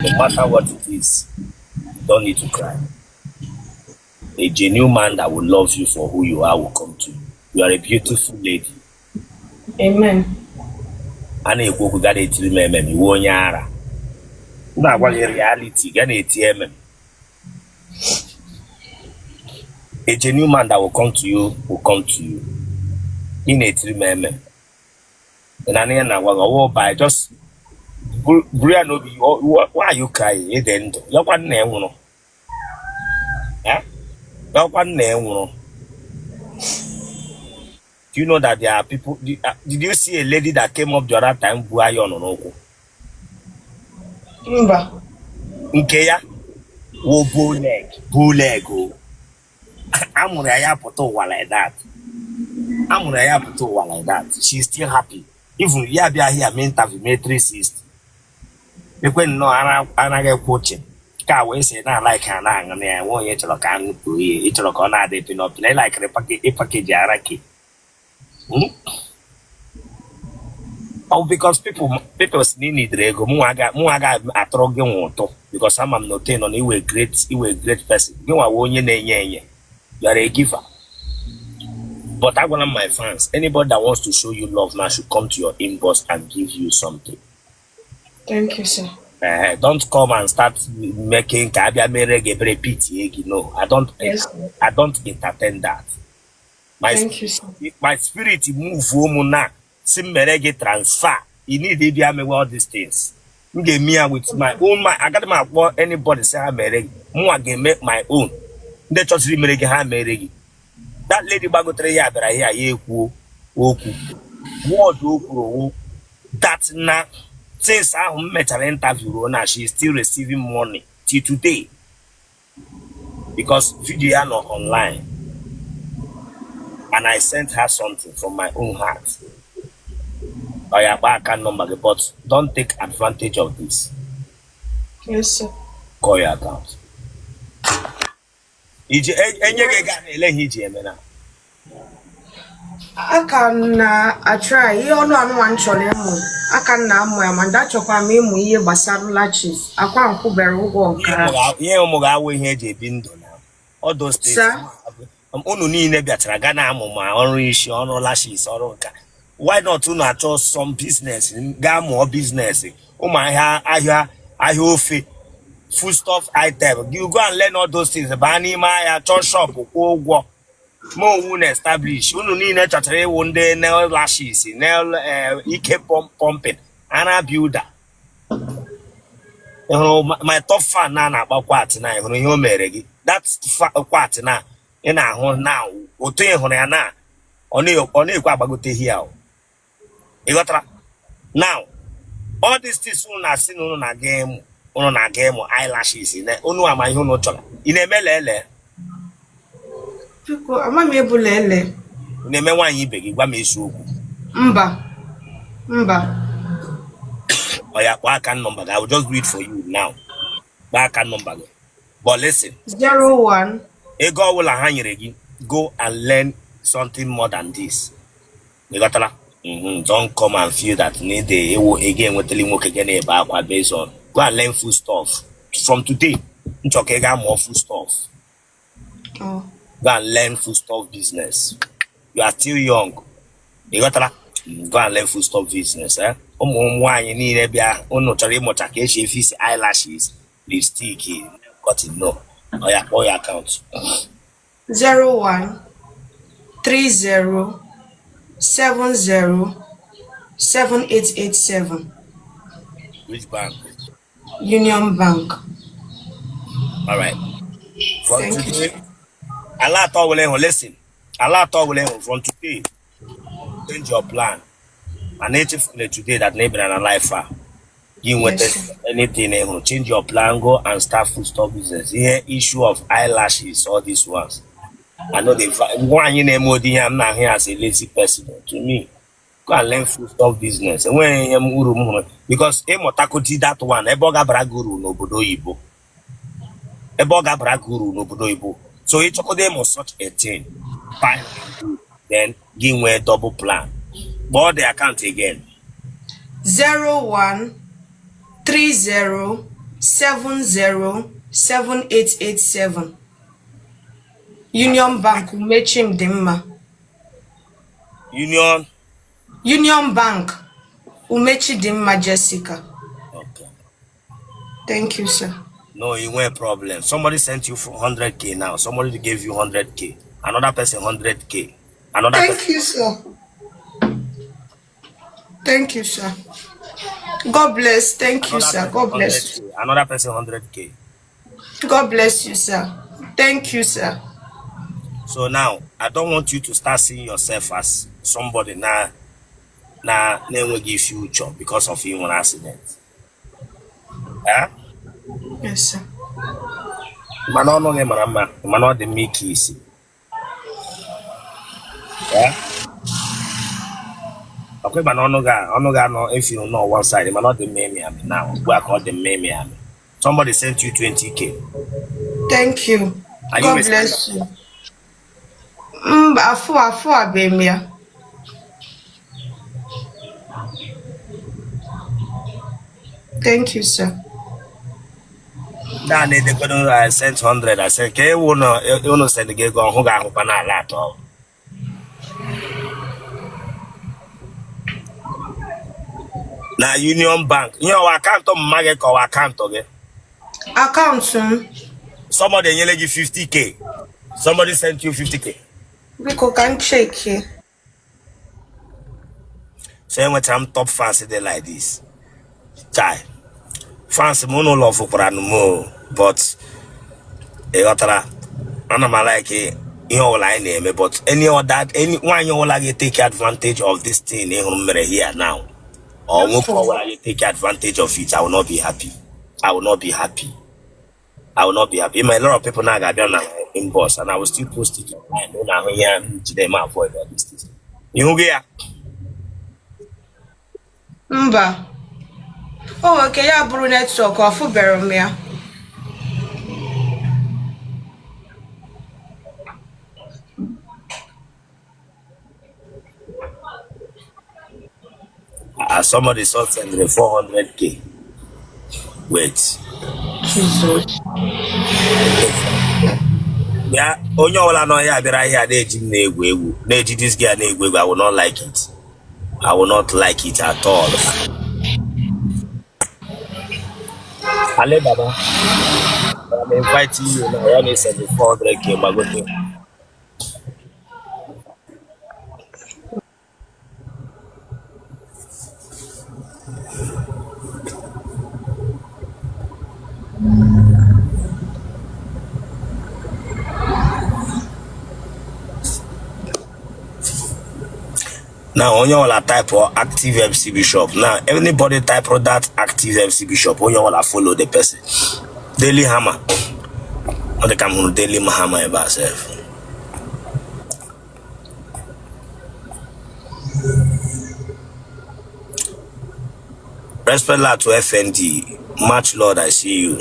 No matter what it is, you don't need to cry. A genuine man that will love you for who you are will come to you. You are a beautiful lady. Amen. A na-ekwu okwu ga na-etiri m emem iwu onye ara. M na-agwa gị reality ga na-eti emem. A genuine man that will come to you will come to you. Ị na-etiri m emem. Ị na ihe na-agwa gị ọwụ by just buru ya n'obi. Why are you crying? Ị dị ndụ. Yakwa nna ya nwụrụ. Eh? Yakwa nna ya nwụrụ. Do you know that there are people? Did you see a lady that came up the other time bu iron n'ụkwụ? Mba. Nke ya wụ bow leg, bow leg o. A mụrụ ya ya pụta ụwa like that. A mụrụ ya ya pụta ụwa like that. She is still happy. Even ya bịa here mee interview mee 360. Ekwe nnọọ ara anaghị ekwu uche. Ka wee sị na like a na-aṅụ na ya nwe onye chọrọ ka aṅụ too ihe ị chọrọ ka ọ na-adị pinọpụ na ị likere ịpackage ara ke. Oh, because people si na ị nidere ego mụnwa ga atụrụ gị nwa ụtụ because ama m na ote nọ na iwe great person gị nwa wụ onye na-enye enye. You are a giver, but agwala m my fans, anybody that wants to show you love now should come to your inbox and give you something. Thank you, sir. Don't come and start making ka abịa mere gị ebere pitie gị. No, I don't. Yes, sir. I don't entertain that. My Thank you, sir. My spirit move ụmụ na si m mere gị transfer. You need ịbịa mewe all these things. M ga-eme ya with my own mind. Agaghị m akpọ anybody sị ha mere gị. Mụnwa ga-eme my own. Ndị chọsiri mere gị, ha mere gị. That lady gbagotere ya bịara ya ya ekwuo okwu word o kwuru wụ that na since ahụ m mechara interview ruo na she is still receiving money till today because video ya nọ online and I sent her something from my own heart. Ọ ya kpaa aka number gị, but don't take advantage of this. Yes, sir. Call your account. Iji enye gị ego a na-ele ihe iji eme na Aka m na-atry ihe ọnụ anụnwa m chọrọ ịmụ. Aka m na-amụ ya ma ndị achọkwa m ịmụ ihe gbasara lashes. Akwa m kwụbere ụgwọ nke ahụ. Ihe ụmụ ga-awụ ihe eji ebi ndụ na all those things. Sir? Unu niile bịachara ga na-amụ ma ọrụ isi, ọrụ lashes, ọrụ nka. Why not unu achọ some business gaa mụọ business ụmụ ahịa ahịa ahịa ofe, foodstuff item? You go and learn all those things. Baa n'ime ahịa, chọọ shop, kwụọ ụgwọ ma onwe unu establish. Unu niile chọchara ịwụ ndị nail lashes, nail ike pumping ara builder. Ị hụrụ my top fan na na-akpa kwat na ị hụrụ ihe o mere gị? That kwat na ị na-ahụ na otu ị hụrụ ya na ọ na-ekwe agbagote here o. Ị ghọtara? Now all these things unu na-asị na unu na-aga ịmụ, unu na-aga ịmụ eyelashes na unu ama ihe unu chọrọ. Ị na-eme lele? Biko, ama m ebu lele. Ị na-eme nwaanyị ibe gị? Gwa m eziokwu. Mba. Mba. Ọ ya kpọọ aka number gị. I will just do it for you now. Kpọọ aka number gị, but listen. 01 Ego ọbụla ha nyere gị, go and learn something more than this. Ị ghọtara? Don't come and feel that need ewo ego enwetali nwoke gị na-ebe akwa based on. Go and learn food stuff from today. Nchọ ka ị ga mụọ food stuff. Oh. Go and learn food stuff business. You are still young. Ị ghọtara? Go and learn food stuff business, eh? Ụmụ nwaanyị niile bịa unu chọrọ ịmụcha ka esi efisi eyelashes, lipstick, cotton. No, ọ ya kpọọ ya account. 01 30 70 7887. Which bank? Union Bank. All right. From Thank you. today, ala atọ wele hụ, listen. Ala atọ wele hụ, from today, change your plan. And echefuna today that na ịbịara na life a. Gị nweta Yes, sir. anything ị hụrụ, change your plan, go and start food stuff business. Ihe issue of eyelashes, all these ones. I know the nwaanyị na-eme ụdị ihe a m na-ahụ ya as a lazy person to me. Go and learn food stuff business. Enweghị ihe m uru m hụrụ because ịmụtakoti that one ebe ọ ga-abara gị uru n'obodo oyibo. Ebe ọ ga-abara gị uru n'obodo oyibo. So ịchọkodo ịmụ such a thing, fine and good. Then gị nwee double plan. Kpọọ the account again. 01 30 707887. Union Bank, Umechi Dimma. Union. Union Bank, Umechi Dimma Jessica. Okay. Thank you, sir. No, you weren't problem. Somebody sent you for 100K now. Somebody gave you 100K. Another person 100K. Another person. Thank you, sir. Thank you, sir. God bless. Thank you, Another sir. person God bless. 100K. Another person 100K. God bless you, sir. Thank you, sir. So now I don't want you to start seeing yourself as somebody now na na-enweghị future because of inwere accident. Eh? Yes, sir. Mana ọnụ gị mara mma, mana ọ dị mma ike isi. Eh? Ọkwa ịba na ọnụ gị ọnụ gị anọ efi nọ one side, mana ọ dị mma ịmị amị now. Ugbu a ka ọ dị mma ịmị amị. Somebody sent you 20K. Thank you. Are you God receiving? bless you. Mba, afụ afụ abem ya. Thank you, sir. Ndị a na-edekwado I sent 100, I sent ka ewu na unu send gị ego ọhụ ga-ahụkwa n'ala atọ. Na Union Bank, ihe ọwa akaụntụ mma gị ka ọwa akaụntụ gị. Akaụntụ m. Somebody enyere gị 50K. Somebody sent you 50K. Biko ka m cheki. So enwetara m top fans dị like this. Chai. Fans m unu love kwara m o, but ị ghọtara, ana m like ihe ọbụla anyị na-eme, but any other any nwaanyị ọbụla ga-take advantage of this thing ị hụrụ m mere here now, or nwoke ọbụla ga-take advantage of it, I will not be happy. I will not be happy. I will not be happy. A lot of people now ga-abịa na my inbox and I will still post it online. Unu ahụ ihe m jide m avoid all these things. Ihu gị ya? Mba. O nwere ike ya bụrụ network, afụbere m ya. Somebody saw send 400K. Wait. Jesus. Ya onye ọbụla nọ ya bịara ahịa na-eji m na-egwu egwu, na-eji this girl na-egwu egwu, I will not like it. I will not like it at all. Ale Baba, I'm inviting you now. Ya na-esend 400K gbagote. Now onye ọbụla type active MC Bishop. Now anybody type that active MC Bishop, onye ọbụla follow the person. Daily Hammer. Ọ dị ka m hụrụ Daily Hammer ebe a sef. Respect la to FND. Match Lord, I see you.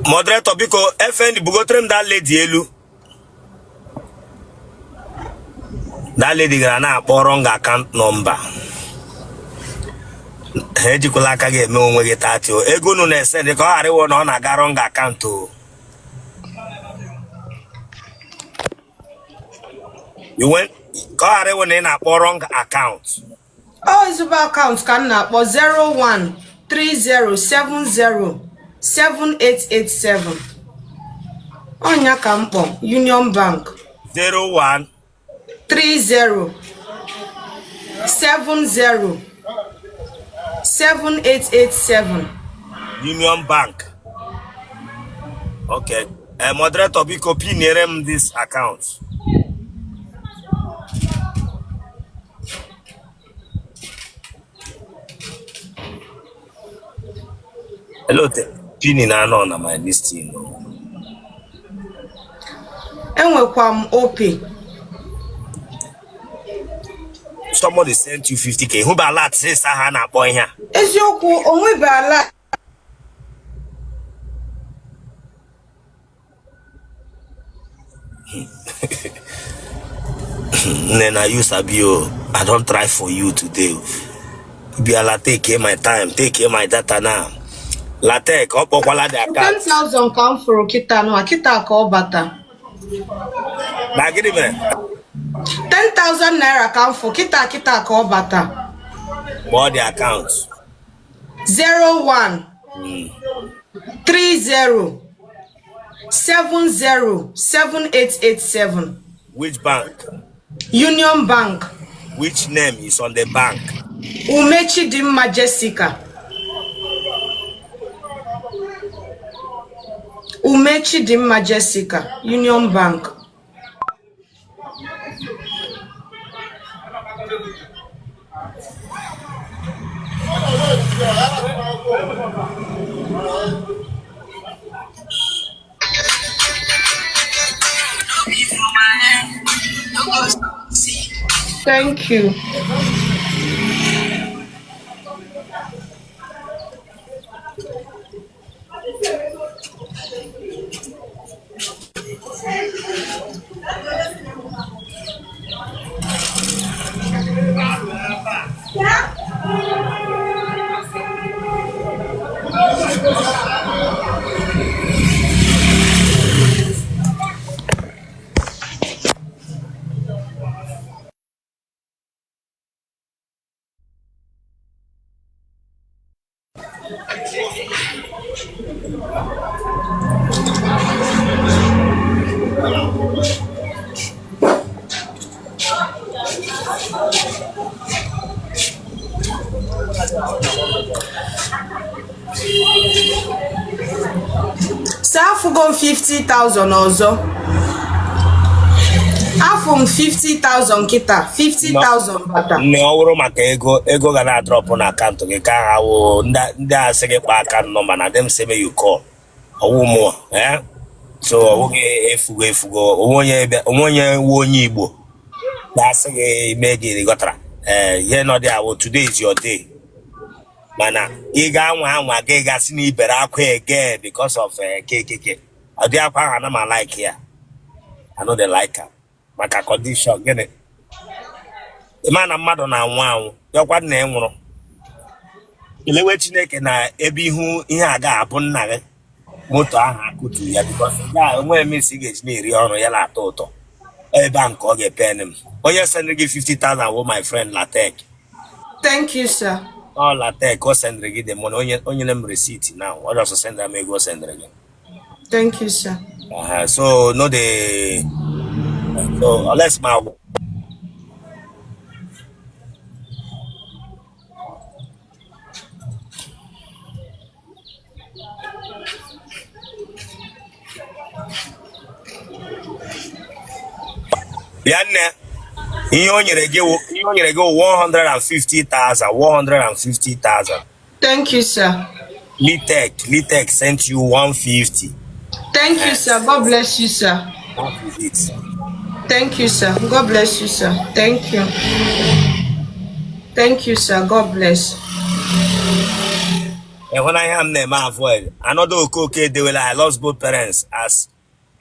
Moderator biko FND bugotere m that lady elu. That lady gara na-akpọ wrong account number. Ha ejikwala aka gị eme onwe gị tati o. Ego unu na-ese dị ka ọ ghara ịwụ na ọ na-aga wrong account o. You went ka ọ ghara ịwụ na ị na-akpọ wrong account. Ọ ezigbo akaụntụ ka m na-akpọ 0130707887. Ọnya ka m kpọ Union Bank. 01 30 70 7887. Union Bank. Okay. Moderator, biko piniere m this account. Hello, pini na anọ na my listing. Enwekwa m Opay. Somebody sent you 50K. Hụ bụ alert since ahụ a na-akpọ ihe a. Eziokwu, onwebe ala. Nne na you sabi o. I don try for you today. Bịala take my time, take my data now. Latek, ọ kpọkwala the account. 10,000 ka m fụrụ kịta nwa kịta ka ọ bata. Na gịnị mere? 10,000 naira ka m fụ kịta kịta ka ọ bata. Kpọọ the account. 01 30 70 7887. Which bank? Union Bank. Which name is on the bank? Ume Chidimma Jessica. Ume Chidimma Jessica, Union Bank. Thank you. Sir, afụgo m 50,000 ọzọ. Afụ m 50,000 kịta, 50,000 bata. Nne, ọ wụrụ maka ego, ego ga na-adrọpụ na akaụntụ gị ka ha wụ ndị a sị gị kpaa account number na dem say make you call. Ọwụ mụọ, eh? So ọ bụghị efugo efugo, onwe onye wu onye Igbo na-asị gị mee gị ghọtara. Ee, ihe nọ dị awụ today is your day. Mana ị ga-anwa anwa gị gasị na ibere akwa again because of kekeke. Ọ dị akwa ahụ ana m like ya. I no dey like am. Maka condition gịnị? Ị ma na mmadụ na-anwụ anwụ, yọkwa nna ị nwụrụ. Elewe Chineke na ebe ihu ihe a ga-abụ nna gị moto ahụ akụtu ya because enweghị m isi ga-eji na-eri ọrụ ya na-atọ ụtọ ebe a nke ọ ga-epen m. Onye sendịrị gị 50,000 wụ my friend Latek. Thank you, sir. Ọ Latek o sendịrị gị the money, onye onye m receipt now. Ọ just sendịrị m ego o sendịrị gị. Thank you, sir. So no dey so unless ma bịa nne, ihe o nyere gị ihe o nyere gị wụ 150,000 150,000. Thank you, sir. Litek sent you 150. Thank you, sir. God bless you, sir. That is it. Thank you, sir. God bless you, sir. Thank you. Thank you, sir. God bless. Ịhụnanya m na-eme avoid. Another Okoke edewela, I lost both parents as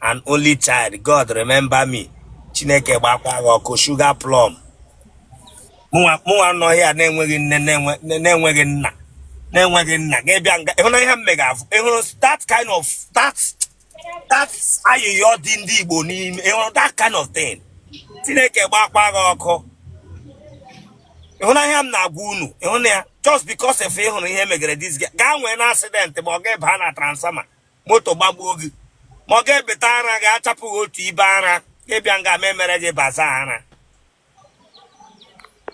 an only child. God remember me. Chineke gbakwa gị ọkụ sugar plum. Mụnwa nọ here na-enweghị nne, na-enweghị nna, na-enweghị nna, ga-ebịa nga ịhụnanya m mega afụ. Ịhụrụ that kind of that ayịyọ dị ndị Igbo n'ime, ịhụrụ that kind of thing. Chineke gbakwa gị ọkụ. Ịhụnanya m na-agwa unu, ịhụna ya just because if ị hụrụ ihe megere this guy, gaa nwee na accident ma ọ ga-eba na transformer moto gbagbuo gị, ma ọ ga-ebeta ara gị achapụghị otu ibe ara, ịbịa nga ma emere gị baza ara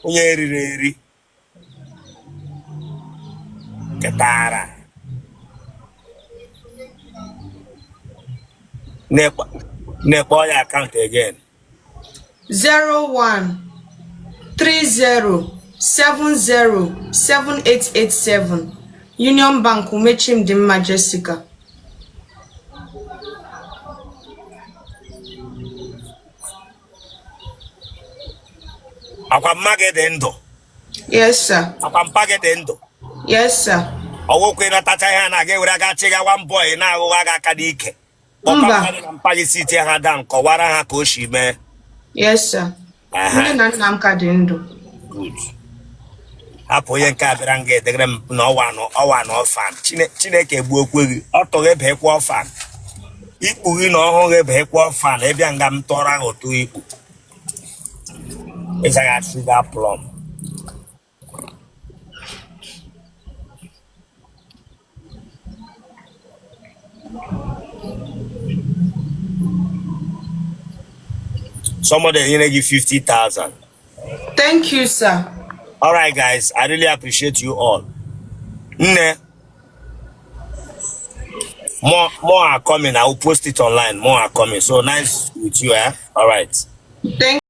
onye eriri eri keta ara. Na-ekpọ ya account again. 01 30 70 7887 Union Bank Umechimdimma Jessica. Akwa mma gị dị ndụ? Yes, sir. Akwa mpa gị dị ndụ? Yes, sir. Ọwụkwa ịnatacha ihe a na-aga ewere aga chịga one boy na-aghụgha gị aka n'ike? Mba. Kpọkwa na mpa gị sit ha down, kọwara ha ka o si mee. Yes, sir. Nne na nna m ka dị ndụ. Good. Hapụ onye nke a bịara nga edegere m na ọwa na ọwa na orphan. Chineke gbuo okwe gị ọtọ gị bekwa orphan, ikpu gị na ọhụụ gị bekwa orphan. Ịbịa nga m tọrọ gị ụtụ ikpu ịzagha sugar plum. Somebody nyere gị 50,000. Thank you, sir. All right, guys, I really appreciate you all. Nne, more are coming. I will post it online. More are coming. So nice with you, eh? All right. Thank